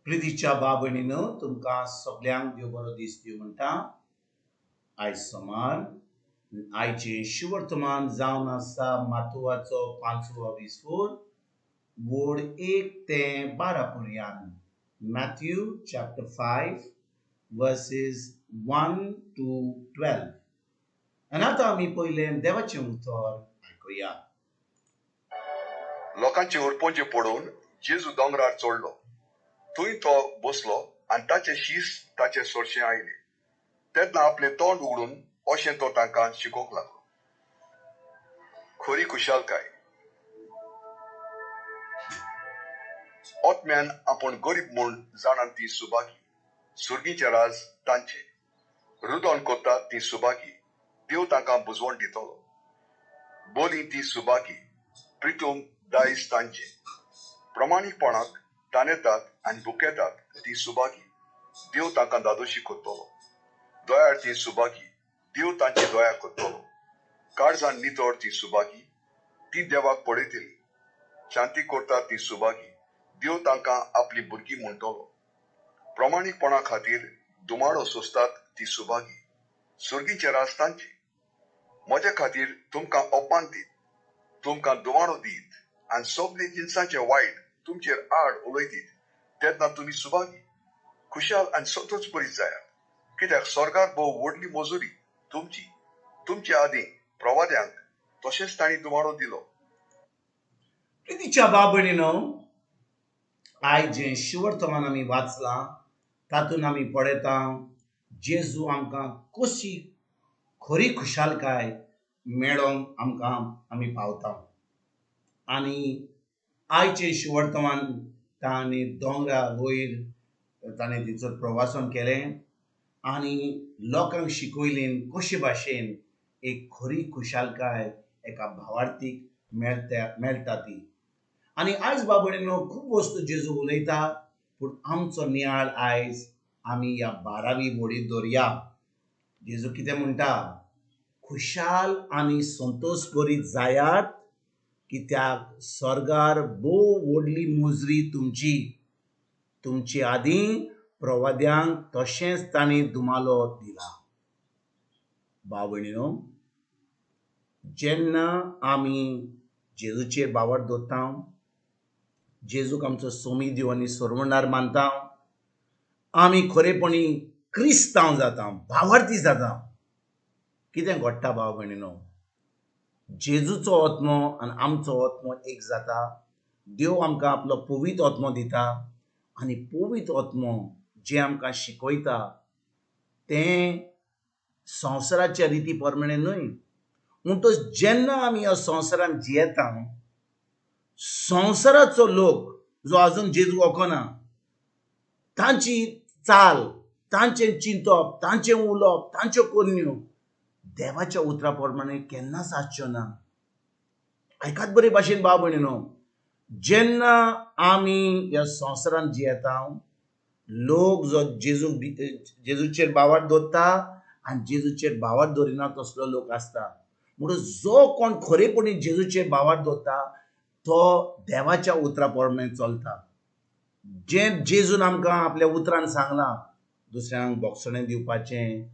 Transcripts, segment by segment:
प्रितीच्या भाव भयणीनो, तुमकां सगल्यांक देव बरो दीस दिवं म्हणटा. आयज सोमार. आयचें शुवर्तमान जावन आसा मातुवाचो पांचवो विसफोर, वोड 1 ते 12 पर्यंत, Matthew chapter 5 verses 1 to 12. आनी आतां आमी पयलें देवाचें उतर आयकुया. लोकांचे उरपोंचे पळोवन जेजू दोंगरार चडलो. थंय तो बसलो आनी ताचे शीस ताचे सरशें आयले. तेन्ना आपलें तोंड उगडून अशें तो तांकां शिकोवंक लागलो. खरी खुशालकाय. आत्म्यान आपूण गरीब म्हूण जाणात तीं सुभागी, सुर्गीचें राज तांचें. रुदन करतात तीं सुभागी, देव तांकां बुजवण दितलो. बोली तीं सुभागी, प्रितूम दायज तांचें. प्रमाणीकपणाक तानेतात आनी भुकेतात तीं सुभागी, देव तांकां धादोशी करतलो. दयाळ तीं सुभागी, देव तांची दया करतलो. काळजान नितळ तीं सुभागी, तीं देवाक पळयतलीं. शांती करतात तीं सुभागी, देव तांकां आपली भुरगीं म्हणटलो. प्रमाणीकपणा खातीर दुमाडो सोंसतात तीं सुभागी, सुर्गीचें राज तांचें. म्हजे खातीर तुमकां अपमान दीत, तुमकां दुमाडो दीत आनी सगळे जिनसांचें वायट तुमचेर आड उलयतीत तेन्ना तुमी सुभागी. खुशाल आनी संतोश बरीत जायात, कित्याक स्वर्गार भोव व्हडली मजुरी तुमची. तुमचे आदीं प्रवाद्यांक तशेंच तांणी दुमाडो दिलो. प्रितीच्या भाव भयणीनो, आयज जें शुवर्तमान आमी वाचलां तातूंत आमी पळयता जेजू आमकां कशी खरी खुशालकाय मेळोंक आमकां आमी पावता. आनी आयचें शुवर्तमान, ताणें दोंगरा वयर ताणें थंयसर प्रवासन केलें आनी लोकांक शिकयलें कशे भाशेन एक खरी खुशालकाय एका भावार्थीक मेळटा मेळटा ती. आनी आयज, भाव भयणीनो, खूब वस्तू जेजू उलयता, पूण आमचो नियाळ आयज आमी ह्या बारावी वळींत दवरया. जेजू कितें म्हणटा? खुशाल आनी संतोश बरी जायात, कित्याक स्वर्गार भोव व्हडली मुजरी तुमची. तुमचे आदीं प्रवाद्यांक तशेंच तांणी दुमालो दिला. भाव भयणीनो, जेन्ना आमी जेजूचेर भावार्थ दवरता, जेजूक आमचो सोमी देव आनी सोडवणार मानता, आमी खरेपणी क्रिस्तांव जाता, भावार्थी जाता. कितें घडटा, भाव भयणीनो? जेजूचो आत्मो आनी आमचो आत्मो एक जाता. देव आमकां आपलो पवित्र आत्मो दिता आनी पवित्र आत्मो जें आमकां शिकयता तें संवसाराच्या रिती प्रमाणे न्हय. म्हणटच जेन्ना आमी ह्या संवसारांत जियेता, संवसाराचो लोक जो अजून जेजू वळखना, तांची चाल, तांचें चिंतप, तांचें उलोवप, तांच्यो करण्यो देवाच्या उतरा प्रमाणे केन्नाच आसच्यो ना. आयकात बरे भाशेन, भाव भयणीनो, जेन्ना आमी ह्या संवसारांत जियेता, लोक जो जेजूचेर भावार्थ दवरता आनी जेजूचेर भावार्थ दवरिना तसलो लोक आसता. म्हणून जो कोण खरेपणी जेजूचेर भावार्थ दवरता तो देवाच्या उतरा प्रमाणे चलता. जें जेजून आमकां आपल्या उतरान सांगलां, दुसऱ्यांक बोगसणें दिवपाचें,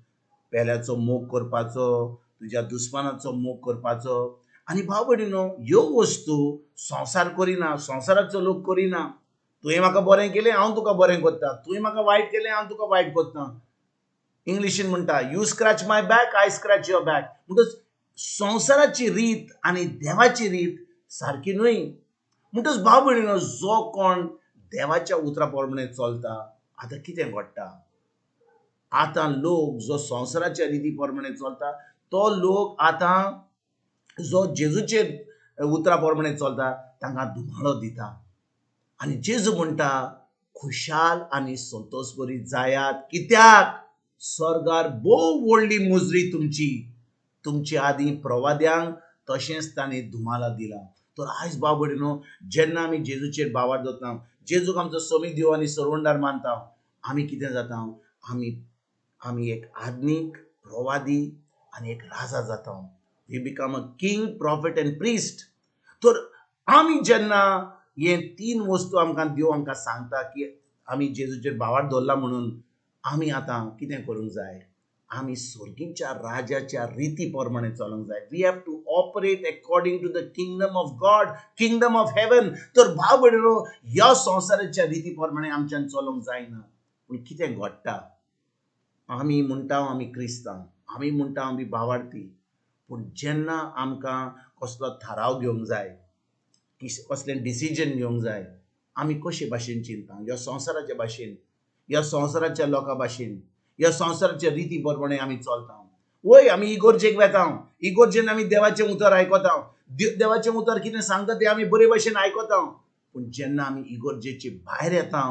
पेल्याचो मोग करपाचो, तुज्या दुस्मानाचो मोग करपाचो. आनी भाव भयणीनो, ह्यो वस्तू संवसार करिना, संवसाराचो लोक करिना. तुवें म्हाका बरें केलें, हांव तुका बरें करता. तुवें म्हाका वायट केलें, हांव तुका वायट करता. इंग्लिशीन म्हणटा, "You scratch my back, I scratch your back." म्हणटच संवसाराची रीत आनी देवाची रीत सारकी न्हय. म्हणटच भाव भयणीनो, जो कोण देवाच्या उतरा प्रमाणे चलता, आतां कितें घडटा? आतां लोक जो संवसाराच्या रिती प्रमाणे चलता तो लोक आतां जो जेजूचेर उतरा प्रमाणे चलता तांकां धुमाळो दिता. आनी जेजू म्हणटा, खुशाल आनी संतोश बरी जायात, कित्याक स्वर्गार भोव व्हडली मुजरी तुमची. तुमचे आदीं प्रवाद्यांक तशेंच तांणी धुमाला दिला. तर आयज, भाव भयणीनो, जेन्ना आमी जेजूचेर भावार्थ दवरता, जेजूक आमचो सोमी देव आनी सरवणदार मानता, आमी कितें जाता? आमी एक आधुनीक प्रवादी आनी एक राजा जाता. We become a king, prophet and priest. तर आमी जेन्ना हे तीन वस्तू आमकां देव आमकां सांगता की आमी जेजूचेर भावार्थ दवरला म्हणून आमी आतां कितें करूंक जाय? आमी सर्गीच्या राजाच्या रिती प्रमाणे चलूंक जाय. We have to operate according to the kingdom of God, kingdom of heaven. तर भाव भयणीनो, ह्या संवसाराच्या रिती प्रमाणे आमच्यान चलूंक जायना. पूण कितें घडटा? आमी म्हणटा आमी क्रिस्तांव, आमी म्हणटा आमी भावार्थी, पूण जेन्ना आमकां कसलो थाराव घेवंक जाय, कसलें डिसिजन घेवंक जाय, आमी कशे भाशेन चिंता? ह्या संवसाराच्या भाशेन, ह्या संवसाराच्या लोकां भाशेन, ह्या संवसाराच्या रिती प्रमाणे आमी चलता. वय, आमी इगोर्जेक वेता, इगोर्जेन आमी देवाचें उतर आयकता, देवाचें उतर कितें सांगता तें आमी बरे भाशेन आयकता. पूण जेन्ना आमी इगोर्जेचे भायर येता,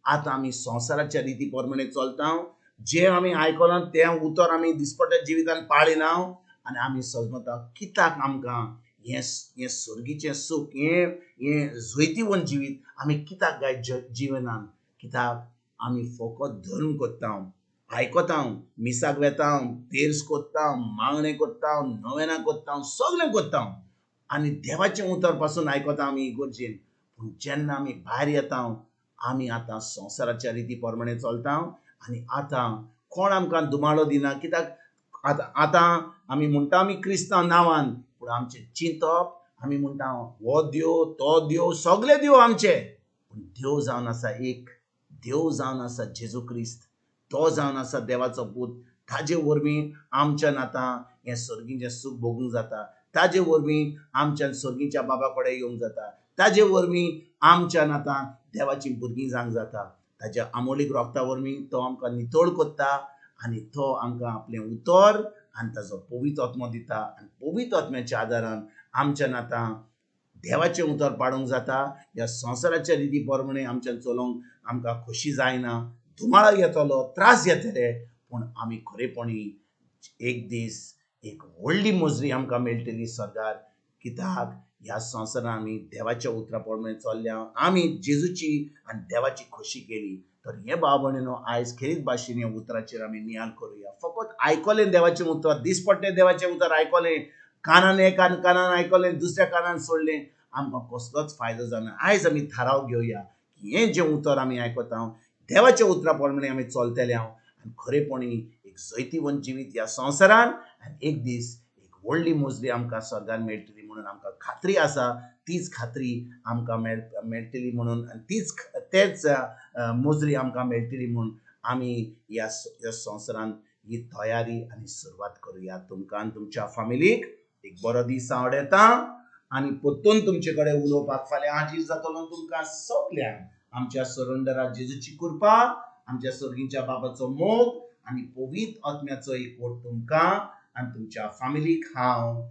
आतां आमी संवसाराच्या रिती प्रमाणे चलता. जें आमी आयकलां तें उतर आमी दिसपट्ट्या जिवितान पाळिना आनी आमी सजमता कित्याक आमकां हें हें सर्गीचें सूख, हें हें जैतिवंत जिवीत आमी कित्याक काय जिवनान? कित्याक आमी फकत धर्म करता, आयकता, मिसाक वेता, तेर्स करता, मागणें करता, नवेनां करता, सगळें करता आनी देवाचें उतर पासून आयकता आमी इगोर्जेन. पूण जेन्ना आमी भायर येता, आमी आतां संवसाराच्या रिती प्रमाणे चलता आनी आतां कोण आमकां दुमाळो दिना. कित्याक आतां आतां आमी म्हणटा आमी क्रिस्तांव नांवान, पूण आमचें चिंतप आमी म्हणटा हो देव, तो देव, सगळे देव आमचे. पूण देव जावन आसा एक, देव जावन आसा जेजू क्रिस्त, तो जावन आसा देवाचो पूत. ताजे वरवीं आमच्यान आतां हें सर्गीचें सूख भोगूंक जाता. ताजे वरवीं आमच्यान सर्गीच्या बाबा कडेन येवंक जाता. ताजे वरवीं आमच्यान आतां देवाचीं भुरगीं जावंक जाता. ताज्या आमोलीक रोगता वरवीं तो आमकां नितळ करता आनी तो आमकां आपलें उतर आनी ताजो पवित्र आत्मो दिता आनी पवित्र आत्म्याच्या आदारान आमच्यान आतां देवाचें उतर पाडूंक जाता. ह्या संवसाराच्या रिती प्रमाणे आमच्यान चलोवंक आमकां खोशी जायना, धुमाळो येतलो, त्रास येतले, पूण आमी खरेपणी एक दीस एक व्हडली मजरी आमकां मेळटली सर्गार. कित्याक ह्या संवसारान आमी देवाच्या उतरा प्रमाणे चल्ल्या, आमी जेजूची आनी देवाची खोशी केली. तर हें भाव भयणीनो, आयज खेरीत भाशेन ह्या उतराचेर आमी नियाळ करुया. फकत आयकलें देवाचें उतर, दिसपट्टें देवाचें उतर आयकलें, कानान एका कानान आयकलें, दुसऱ्या कानान सोडलें, आमकां कसलोच फायदो जायना. आयज आमी थाराव घेवया की हें जें उतर आमी आयकता, देवाच्या उतरा प्रमाणे आमी चलतले हांव आनी खरेपणी एक जैतिवंत जिवीत ह्या संवसारान आनी एक दीस एक व्हडली मोजरी आमकां स्वर्गान मेळटली म्हणून आमकां खात्री आसा. तीच खात्री आमकां मेळटली म्हणून आनी तीच तेच मोजरी आमकां मेळटली म्हूण आमी ह्या संवसारान ही तयारी आनी सुरवात करुया. तुमकां आनी तुमच्या फामिलीक एक बरो दीस आवडटा आनी परतून तुमचे कडेन उलोवपाक फाल्यां हाजीर जातलो. तुमकां सगल्यांक आमच्या सरुंदरा जेजूची कृपा, आमच्या सर्गीच्या बाबाचो मोग आनी पवित्र आत्म्याचो एकवट तुमकां आनी तुमच्या फामिलीक हांव